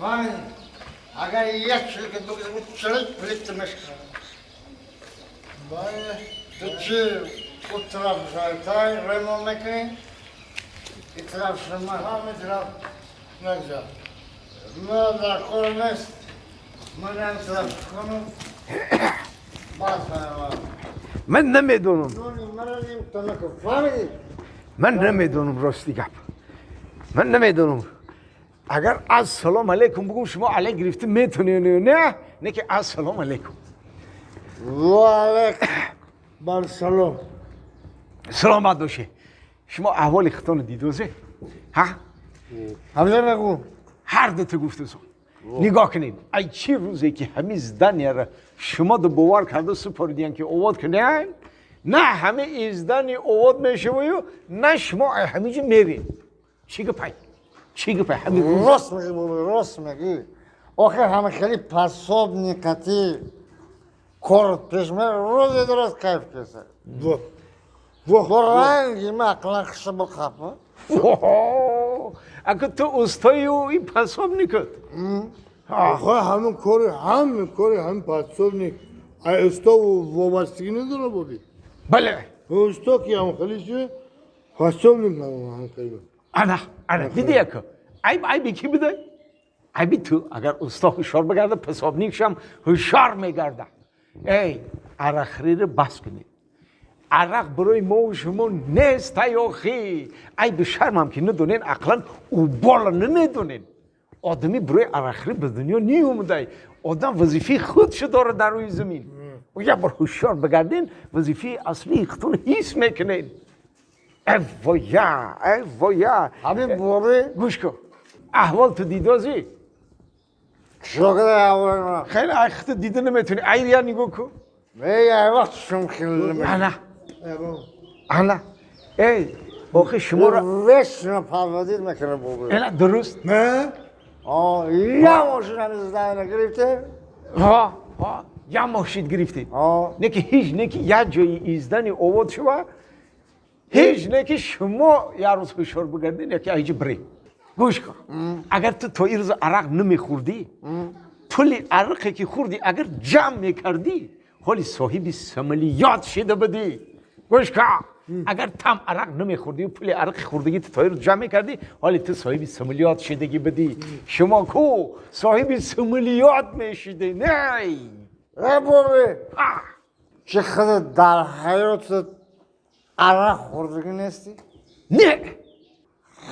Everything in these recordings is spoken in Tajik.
Вай, агар як чизе ки бигзарам, чилик плит мешканам. Бале. Ту чӣ он тараф шайтай ремон мекунӣ? Ин тараф шума ҳама тараф нагзар. Ман дар кор нест. Ман ҳам тараф кунам. Баъд фаҳмам. Ман намедонам. Дони маро ним то накун. Фаҳмидӣ? Ман намедонам, рости гап. Ман намедонам. Агар ассалому алайкум бугум, шумо алай гирифта метонед ё не? Не ки ассалому алайкум. Ва алайкум бар салом. Саломат бошед. Шумо аҳволи худтонро дидозе? Ҳа? Ҳамза нагӯ. Ҳар дута гуфтасо. Нигоҳ кунед. Ай чӣ рӯзе ки ҳамин здания ра шумо ду бовар карда супоридиян ки овод кунед, на ҳама здание овод мешаваю, на шумо ай ҳамин ҷо меред. Чӣ гапай? Чӣ гапай? Ҳамин рӯз Рост мегӣ, бобо, рост мегӣ. Охир ҳама хеле подсобник ати кор пеш мера, рӯзе дуруст кайф кеса. Во. Во. Бо ранги ма ақлан хиша бихапа. Ака ту устою ин подсобник ат. Охир ҳамин кори, ҳамин кори, ҳамин подсобник ай усто вобастагӣ надора, боби. Бале. Усто ки ҳам хеле чи подсобник ҳам хеле. Ана, ана, диди яко. Айб айби ки бидай? Айби ту. Агар усто ҳушёр бигарда, подсобник шам ҳушёр мегарда. Эй, арақхӯриро бас кунед. Арақ барои мо шумо нест, охи. Айби шармам ки надонен, ақлан убола намедонен. Одами барои арақхӯрӣ ба дунё ниомадай. Одам вазифаи худшо дорад дар рӯи замин. Як бор ҳушёр бигарден, вазифаи аслии худтон ҳис мекунед. Эвоя, эвоя. Ҳамин боби. Гӯш кун. Аҳвол ту дидозӣ? Шогирд аҳволи ман. Хеле ай худто дида наметавонӣ. Айрия нигоҳ кун. Эй, ай вақт шум хеле намешавад. Ана. Ана. Эй, охи шуморо Вечно подводить мекунад боби. Эла дуруст. Не? О, я мошин ҳамин здание гирифте? Ҳа, ҳа, я мошин гирифтед. О. Не ки ҳеҷ не ки як ҷои здание овод шува, ҳеҷ не ки шумо як рӯз ҳушёр бигардед, яки айҷи биред. Гӯш кун. Агар ту то ин рӯз арақ намехӯрдӣ, пули арақе ки хӯрдӣ агар ҷамъ мекардӣ, ҳоли соҳиби самолёт шида будӣ. Гӯш кун. Агар там арақ намехӯрдӣ, пули арақи хӯрдагӣ ту то ин рӯз ҷамъ мекардӣ, ҳоли ту соҳиби самолёт шидагӣ будӣ. Шумо ку соҳиби самолёт мешидӣ, не? Эй боби, чӣ худат дар ҳаётат арақ хӯрдагӣ нестӣ? Не.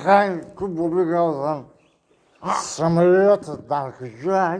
Хай ку боби гавзан. Самолёт дар куҷоай?